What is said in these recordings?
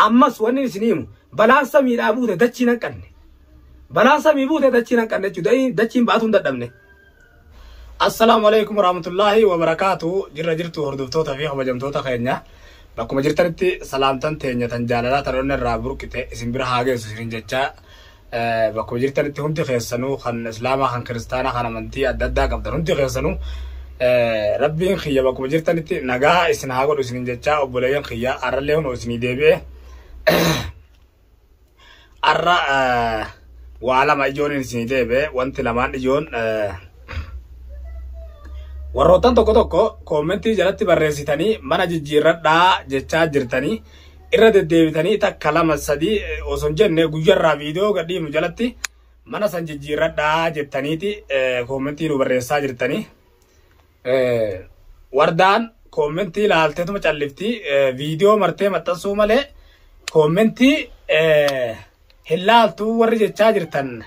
Ammas wanni isin himu balaan samiidhaa buute dachiin hanqanne. Balaan samii buute dachiin hanqanne jechuudha. Dachiin baatu hin dadhabne. Assalaamu alaikum warahmatullaahi wabarakaatu. Jirra jirtu hordoftoota fi kabajamtoota keenya. Bakkuma jirtanitti salaamtan teenya tan jaalalaa tan onnee irraa burqite isin bira haa geessu isin jechaa bakkuma jirtanitti hundi keessanuu kan islaamaa kan kiristaanaa kan amantii adda addaa qabdan hundi keessanuu rabbiin kiyya bakkuma jirtanitti nagaa isin haa godhu isin jechaa obboleeyyan kiyya arrallee hunoo isinii deebi'e. Arra waa lama ijoon isinii deebi'e wanti lamaan ijoon warroottan tokko tokko koomentii jalatti barreessitanii mana jijjiirradhaa jechaa jirtanii irra deddeebitanii takka lama sadii osoo hin jenne guyyarraa viidiyoo gadhiifnu jalatti mana san jijjiirradhaa jettaniiti koomentii nu barreessaa jirtanii. Wardaan koomentii ilaalteetuma callifti viidiyoo martee maxxansuu malee koomentii hin laaltuu warri jechaa jirtan.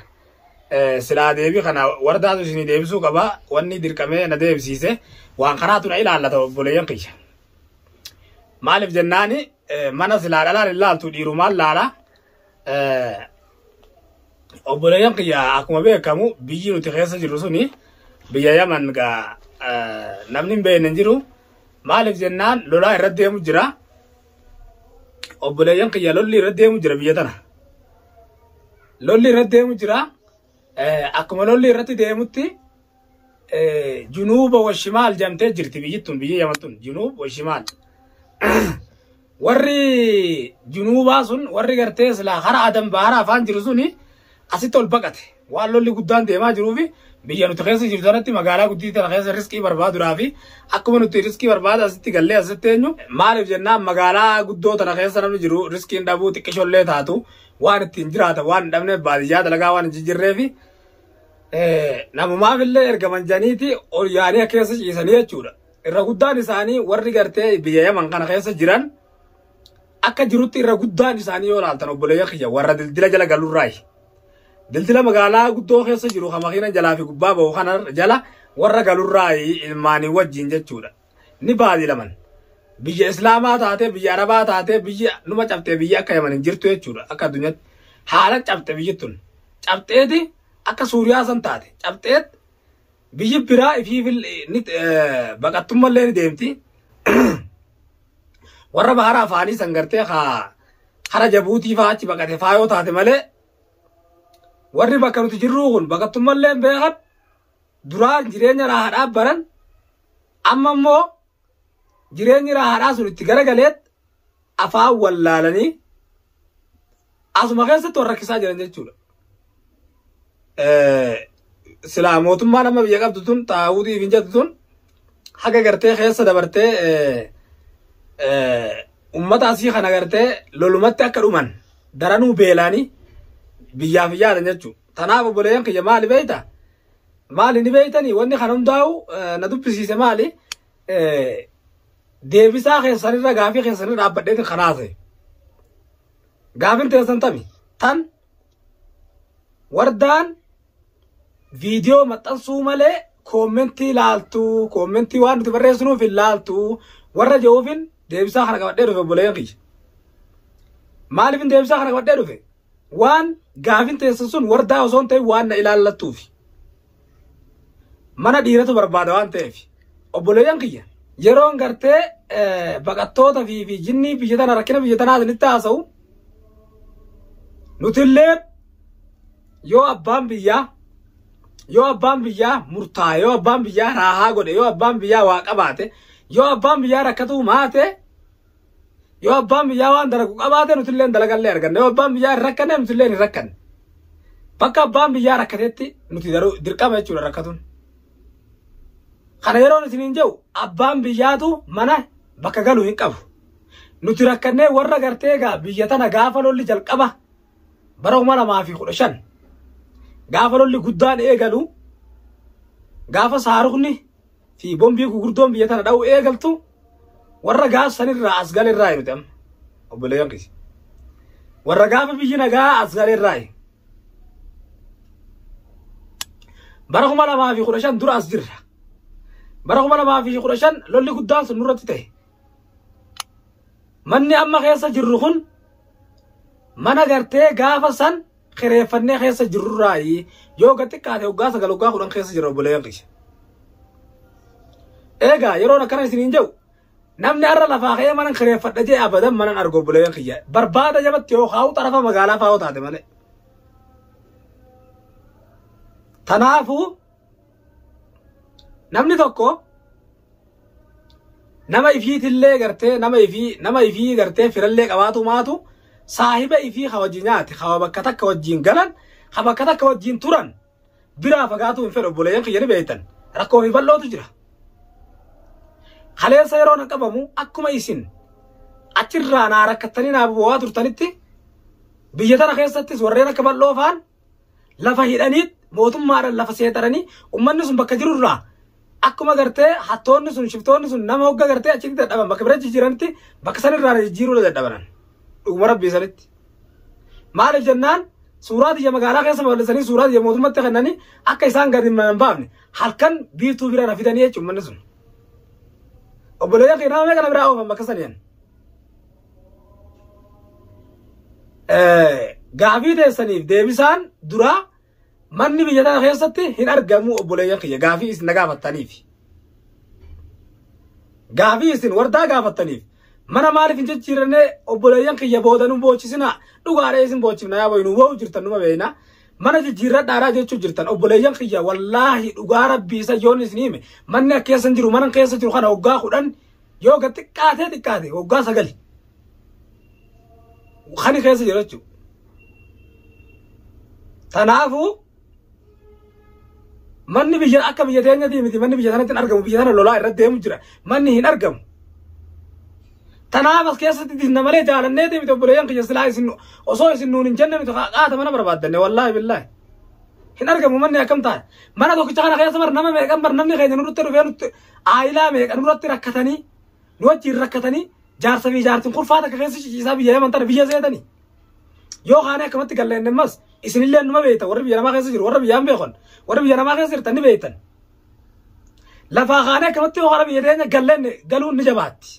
Silaa deebii kana wardaatu isinii deebisuu qaba wanni dirqamee na deebisiise waan kanaatu na ilaallata obboleeyyan kiyya. Maaliif jennaani mana silaa dhalaan hin laaltu dhiirumaan laala. Obboleeyyan kiyya akkuma beekamu biyyi nuti keessa jirru suni biyya Yaman gaa namni hin beekne hin jiru. Maaliif jennaan lolaa irra deemu jira. Obboleeyyan kiyya lolli irra deemu jira biyya tana. Lolli irra deemu jira. Akkuma lolli irratti deemutti junuuba wa shimaal jamtee jirti biyyi tun biyyi Yaman tun junuub wa shimaal. Warri junuubaa sun warri gartee silaa hara adam bahara afaan jiru suni asitti ol baqate. Waan lolli guddaan deemaa jiruufi biyya nuti keessa jirtu sanatti magaalaa guddii tana keessa riskii barbaaduudhaa fi akkuma nuti riskii barbaada asitti gallee asitti eenyu maaliif jennaan magaalaa guddoo tana keessa namni jiru riskiin dhabuu xiqqishollee taatu waan ittiin jiraatan waan hin dhabneef baadiyyaa dalagaa waan hin jijjiirreefi namumaaf illee ergaman janiiti ol yaanii keessa ciisanii jechuudha. Irra guddaan isaanii warri gartee biyya Yaman kana keessa jiran akka jirutti irra guddaan isaanii yoo ilaaltan obboleeyyan kiyya warra dildila jala galurraayi. Dildila magaalaa guddoo keessa jiru kan makiina jalaa fi gubbaa bahu kana jala warra galurraayi ilmaanii wajjin jechuudha. Ni baadilaman. Biyya Islaamaa taatee biyya Arabaa taatee biyya numa cabxee biyya akka Yaman hin jirtu jechuudha akka addunyaatti. Haala cabxe biyyi tun. Cabxeeti akka Suuriyaa san taate. Cabxeet biyyi biraa ifiif baqattummallee ni deemti. Warra bahara afaanii san gartee hara Jabuutii fa'aa achi baqate fa'aa yoo taate malee warri bakka nuti jirruu kun baqattummallee hin beekan duraan jireenya raahaadhaaf baran amma immoo jireenyi raahaadhaa sun itti garagaleet afaan wallaalanii asuma keessatti warra rakkisaa jiran jechuudha. Silaa mootummaan amma biyya qabdu tun xaawutii fi jettu tun haga gartee keessa dabartee ummata asii kana gartee lolumatti akka dhuman daranuu beelaanii biyyaaf hin yaadan jechuudha. Tanaaf obboleeyyan kiyya maali beektaa? Maali ni beektanii wanni kana hundaa'u na dubbisiise maali? Deebisaa keessanirra gaafii keessanirra dhaabbadheetiin kanaase. Gaafiin teessan tami tan wardaan viidiyoo maxxansuu malee koomentii laaltu koomentii waan nuti barreessinuuf hin laaltu warra je'uufin deebisaa kana qabadhee dhufe obboleeyyan kiyya. Maaliifin deebisaa kana qabadhee dhufe? Waan gaafin teessan sun wardaa osoo hin ta'in waan na ilaallattuufi. Mana dhiiratu barbaada waan ta'eef. Obboleeyyan kiyya yeroon gartee baqattoota fi jinnii biyya tana rakkina biyya tanaa isinitti haasa'u nutillee yoo abbaan biyyaa yoo abbaan biyyaa murtaa'e yoo abbaan biyyaa raahaa godhe yoo abbaan biyyaa waa qabaate yoo abbaan biyyaa rakkatuu maate yoo abbaan biyyaa waan dalagu qabaate nutillee dalagallee arganna yoo abbaan biyyaa hin rakkanne nutillee hin rakkanne bakka abbaan biyyaa rakkatetti nuti dirqama jechuudha rakkatuun. Kana yeroon isiniin jedhu abbaan biyyaatu mana bakka galu hin qabu. Nuti rakkannee warra gartee egaa biyya tana gaafa lolli jalqaba bara 2015 gaafa lolli guddaan eegalu gaafa saarukni fi bombii gurguddoon biyya tana dha'u eegaltu warra gaafa sanirraa as galerraa nuti amma obboleeyyan kiyya. Warra gaafa biyyi nagaa as galerraa. Bara 2015 dura as jirra. Bara 2015 lolli guddaan sun nurratti ta'e. Manni amma keessa jirru kun Mana gartee gaafa san kireeffannee keessa jirrurraayi yoo gad xiqqaate waggaa 9 waggaa 10 keessa jira obboleeyyan kiyya. Egaa yeroon akkana isiniin jedhu namni har'a lafaa ka'ee mana kireeffadha jee abadan mana argu obboleeyyan kiyya. Barbaada jabatti yoo kaa'u xarafa magaalaa fa'aa taate malee. Tanaafuu namni tokko nama ifiitillee gartee nama ifii gartee firallee qabaatu maatu saahiba ifii ka wajji nyaate ka bakka takka wajjiin galan ka bakka takka wajjiin turan biraa fagaatuu hin fedhu obboleeyyan kiyya ni beektan rakkoo fi bal'ootu jira. Kaleessa yeroo na qabamu akkuma isin achirraa naa rakkattanii naa bu'aa turtanitti biyya tana keessattis warreen akka bal'oo fa'aan lafa hidhaniit mootummaadhaan lafa seexaranii uummanni sun bakka jirurraa akkuma gartee hattoonni sun shiftoonni sun nama hogga gartee achitti dadhaban bakka bira jijjiiranitti bakka sanirraa jijjiiruu dadhabanan dhuguma rabbii sanitti. Maaliif jennaan suuraa tiyya magaalaa keessa babal'isanii suuraa tiyya mootummatti kennanii akka isaan gadi hin baafne halkan biiftuu bira na fidanii jechuun uummanni sun. Obboleeyyan keenya nama meeqa na biraa oofan bakka saniin. Gaafii teessaniif deebisaan duraa manni biyya tana keessatti hin argamu obboleeyyan kiyya gaafii isin na gaafattaniif. Gaafii isin wardaa gaafattaniif mana maaliif hin jijjiirannee obboleeyyan kiyya booda nu boochisinaa dhugaadha isin boochifna yaa nu boo'u jirtan numa beekna. Mana jijjiirradhaadhaa jechuu jirtan obboleeyyan kiyya wallaahi dhugaa rabbii isa yoon isin hime manni akka keessa jiru mana keessa jiru kana waggaa 10 yoo gad xiqqaatee xiqqaate waggaa 9 kani keessa jira jechuudha. Tanaafuu manni biyya akka biyya teenyatii miti manni biyya sanatti hin argamu biyya sana lolaa irratti deemu jira manni hin argamu. Tanaaf as keessatti dinna malee jaalannee miti obboleeyyan kiyya silaa isin osoo isin nuun hin jenne nuti qaata mana barbaaddanne wallaahi billaahi. Hin argamu manni akkam ta'a mana tokkicha kana keessa bar nama meeqan bar namni keenya nurratti dhufee nutti aayilaa meeqa nurratti rakkatanii nu wajjin rakkatanii jaarsa fi jaartiin kurfaa takka keessa ciciisaa biyya yaman tana biyya seetanii. Yoo kaanee akkamatti galleenne ammas isinillee numa beektan warri biyya namaa keessa jiru warra biyyaan beekan warri biyya namaa keessa jirtan ni beektan. Lafaa kaanee akkamatti yoo kaana biyya teenya galleenne galuun ni jabaatti.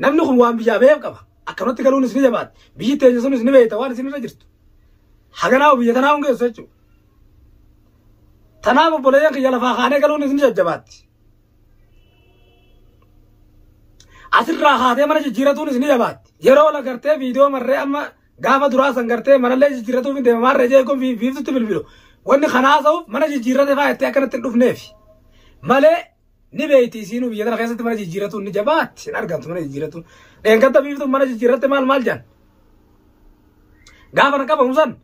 Namni kun waan biyyaa beef qaba. Akkamatti galuunis ni jabaatti. Biyyi teenya sunis ni beekta waan isin irra jirtu. Haganaa biyya tanaa hungeessu jechuudha. Tanaaf obboleeyyan kiyya lafaa kaanee galuunis ni jajjabaatti. Asirraa kaatee mana jijjiiratuunis ni jabaatti. Yeroo la gartee viidiyoo marree amma gaafa duraa san gartee manallee jijjiiratuuf hin deema maarree jee kun biiftutti bilbilu. Wanni kanaa ta'uuf mana jijjiirate fa'aa jettee akkanatti hin dhufneef. Malee ni beeyti isiinuu biyya tana keessatti mana jijjiiratuun ni jabaatti. Hin argamtu mana jijjiiratuun. Dheengadda biiftuun mana jijjiirratte maal maal jedhan. Gaafa na qabamu san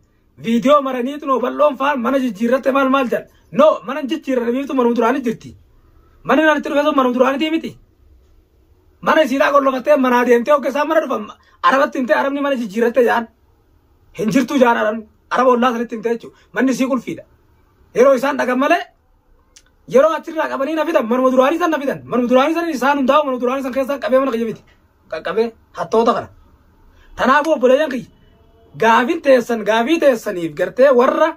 viidiyoo maraniitu noo bal'oon fa'aan mana jijjiirratte maal maal jedhan. No mana jijjiirranne biiftuun manuma duraanii jirti. Manni naan itti dhufe sun manuma duraaniitii miti. Mana isiidhaa gollofattee manaa deemtee hogga isaan mana dhufan arabatti himtee arabni mana jijjiirratte jedhan. Hin jirtu jedhan arabni. Araba ollaa sanitti himtee jechuudha. Manni isii qulfiidha. Yeroo isaan dhaqan malee yeroo achirraa qabanii na fidan manuma duraanii san na fidan manuma duraanii san isaan hundaa'u manuma duraanii san keessaan qabee mana kiyya miti qaqqabee hattoota kana. Tanaafuu obboleeyyan kiyya gaafin teessan gaafii teessaniif gartee warra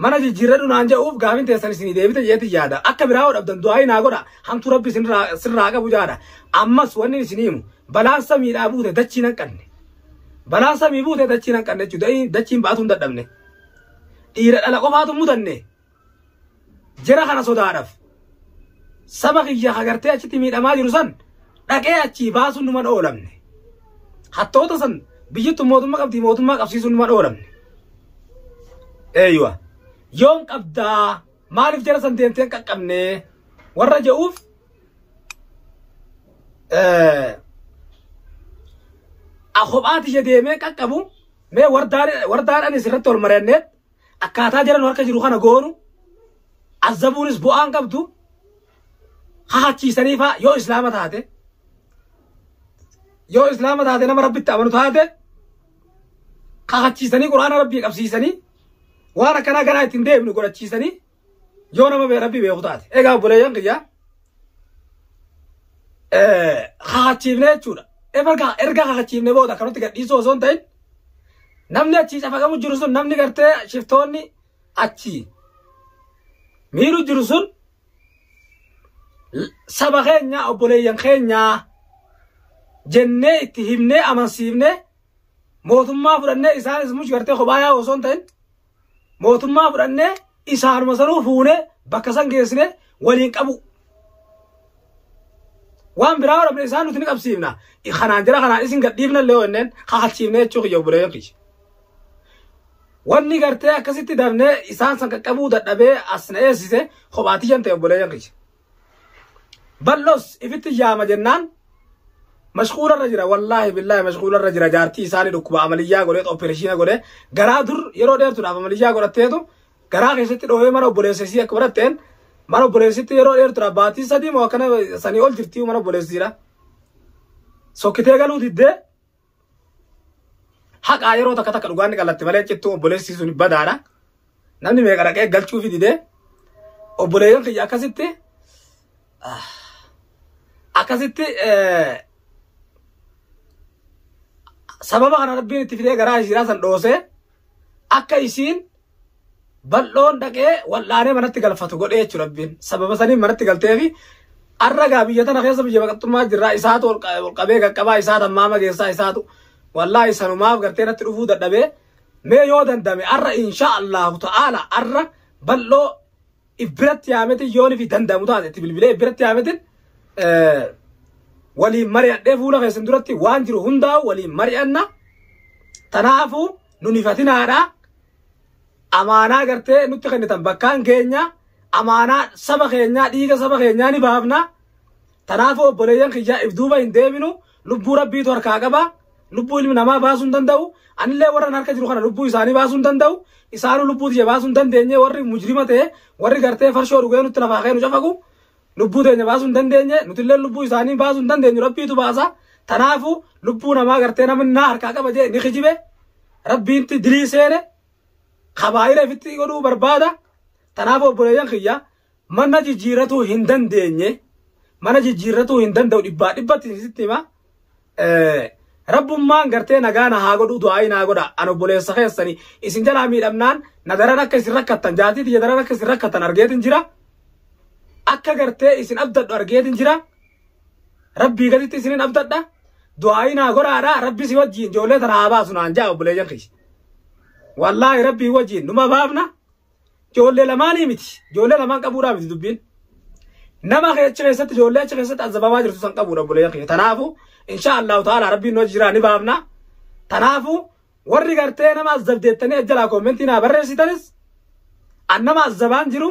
mana jijjiirradhu naan jedhuuf gaafin teessan isinii deebite jeetti yaada. Akka biraa yoo dhabdan du'aa naa godha hamtuu rabbi sirraa qabu jaadha. Ammas wanni isinii himu balaan samiidhaa buute dachii nan qabne. Balaan samii buute dachii nan qabne jechuudha. Dachiin baatu hin dadhabne. Dhiira dhala qofaatu mudanne. Jara kana sodaadhaaf saba kiyya agartee achitti miidhamaa jiru san dhaqee achii baasuun numan oolamne. Hattoota san biyyattu mootummaa qabdi mootummaa qabsiisuun numan oolamne. Eeyyuwa yoon qabdaa maaliif jara san deemtee hin qaqqabne warra je'uuf kophaa tiyya deemee qaqqabu mee wardaadhaan isirratti ol mari'anneet akkaataa jara nu harka jiru kana goonu azzabuunis bu'aan qabdu hahachiisanii faa yoo islaama taate nama rabbitti amanu taate hahachiisanii quraana rabbii qabsiisanii waan akkanaa ganaa ittiin deemnu godhachiisanii yoo nama rabbii beeku taate. Egaa obboleeyyan kiyya hahachiifne jechuudha. Erga hahachiifne booda akkanatti gadhiisuu osoo hin ta'in namni achii cafaqamu jiru sun namni gartee shiftoonni achii miidhu jiru sun saba keenya obboleeyyan keenya jennee itti himnee amansiifnee Mootummaa fudhannee isaanis much gartee kophaa yaa'u osoo hin ta'in mootummaa fudhannee isaanuma sanuu fuunee bakka san geessine waliin qabu. Waan biraa hodhamne isaan nuti ni qabsiifna. Kanaan jira kanaan isin gadhiifna illee jenneen kakachiifne jechuu kiyya obboleeyyan kiyya. Wanni gartee akkasitti dafnee isaan san qaqqabuu dadhabee as na eessise kophaatti jan ta'e obboleeyyan kiyya. Bal'oos ifitti yaama jennaan mashquularra jira, wallaahi billaahi mashquularra jira. Jaartii isaanii dhukkuba amaliyyaa godhee opereeshiina godhee garaa dur yeroo dheertuudhaaf amaliyyaa godhatteetu garaa keessatti dhoohee mana obboleessa isii akka baratteen mana obboleessitti yeroo dheertuudhaaf baatii 3 moo akkana sanii ol jirti mana obboleessiidha. Sokkitee galuu diddee haqaa yeroo takka takka dhugaan ni qallatti malee cittuu obboleessii sun badaadha. Namni meeqa dhaqee galchuufi didee obboleeyyan kiyya akkasitti sababa kana rabbiin itti fidee garaa isiidhaa san dhoosee akka isiin bal'oon dhaqee wal'aanee manatti galfatu godhee jechuudha rabbiin. Sababa saniin manatti galteefi arra gaa biyya tana keessa biyya baqattummaa jirraa isaatu ol qabee qaqqabaa isaa tammaama geessaa isaatu wallaahi sanumaaf gartee natti dhufuu dadhabee mee yoo dandame arra insha Allahu ta'ala arra bal'oo if biratti yaametin yoon fi dandamu taate itti bilbilee if biratti yaametin waliin mari'adhee fuula keessan duratti waan jiru hundaa'u waliin mari'anna. Tanaafuu nun ifatinaadha. Amaanaa gartee nutti kennitan bakkaan keenya amaanaa saba keenyaa dhiiga saba keenyaa ni baafna. Tanaafuu obboleeyyan kiyyaa if duuba hin deebinu, lubbuu rabbiitu harkaa qaba. Lubbuu ilmi namaa baasuu hin danda'u. Anillee warra harka jiru kana lubbuu isaanii baasuu hin danda'u. Isaanuu lubbuu tiyya baasuu hin dandeenye warri mujrima ta'e warri gartee farshoo dhugee nutti lafaa kee nu cafaqu. Lubbuu teenya baasuu hin dandeenye nutillee lubbuu isaanii baasuu hin dandeenyu rabbiitu baasa. Tanaafuu lubbuu namaa gartee namni naa harkaa qaba jee ni kijibe. Rabbiinti dilii seene kabaayira ifitti godhuu barbaada. Tanaafuu obboleeyyan kiyya mana jijjiirratuu hin dandeenye mana jijjiirratuu hin danda'u dhibbaa dhibbatti sitti hima. Rabbummaan gartee nagaa na haa godhu du'aa naa godha an obboleessa keessanii isin jalaa miidhamnaan na daran akka isin rakkattan jaatii tiyya daran akka isin rakkattan argeetin jira. Akka gartee isin abdadhu argeetin jira. Rabbii gaditti isinin abdadha. Du'aa naa godhaadha rabbi si wajjiin ijoollee tana haa baasu naan jaa obboleeyyan kiyya. Wallaahi rabbii wajjiin numa baafna. Ijoollee lamaanii miti. Ijoollee lamaan qabuudhaa miti dubbiin. Nama achi keessatti ijoollee achi keessatti azabamaa jirtu san qabuudha obboleeyyan kiyya. Tanaafuu insha Allahu ta'ala rabbiin nu jira ni baafna. Tanaafuu warri gartee nama azabdeettanii ajjalaa koomentii naa barreessitanis an nama azabaan jiru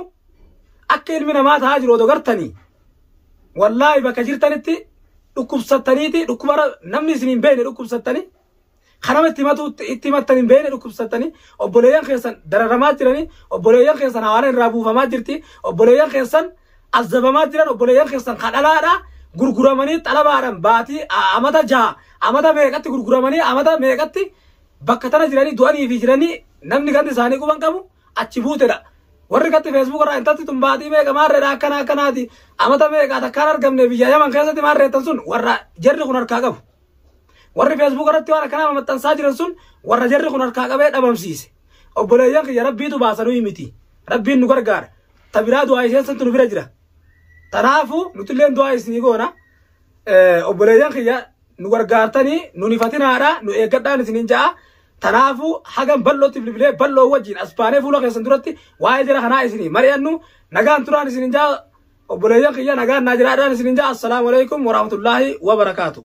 akka ilmi namaa ta'aa jiru odoo gartanii wallaahi bakka jirtanitti dhukkubsattaniiti dhukkuba namni isin hin beekne dhukkubsattanii kanama itti himatu itti himattan hin beekne dhukkubsattanii obboleeyyan keessan dararamaa jiranii obboleeyyan keessan hawaana irraa buufamaa jirti obboleeyyan keessan azabamaa jiran obboleeyyan keessan kadhalaadha gurguramanii xalabaadhaan baatii amata 6 amata meeqatti gurguramanii amata meeqatti bakka tana jiranii du'anii fi jiranii namni gandi isaanii quban qabu achi buutedha. Warri gatti feesbuuk irraa intalti tun baatii meeqa maarreedha akkana akkanaati amata meeqa takkaan argamne biyya Yaman keessatti maarreettan sun warra jarri kun harkaa qabu. Warri feesbuuk irratti waan akkanaa maxxansaa jiran sun warra jarri kun harkaa qabee dhabamsiise. Obboleeyyan kiyya rabbiitu baasanuu miti. Rabbiin nu gargaara. Ta biraa du'aa isheen santu nu bira jira. Tanaafuu nutilleen du'aa isinii goona. Obboleeyyan kiyya nu gargaartanii nu ifatinaadha nu eeggadhaan isiniin ja'a. Tanaafuu hagam bal'ootti bilbilee bal'oo wajjin as baanee fuula keessan duratti waa'ee jara kanaa isinii mari'annu nagaan turaan isiniin ja'a. Obboleeyyan kiyya nagaan naa jiraadhaan isiniin ja'a. Assalaamu alaikum warahmatullaahi wabarakaatu.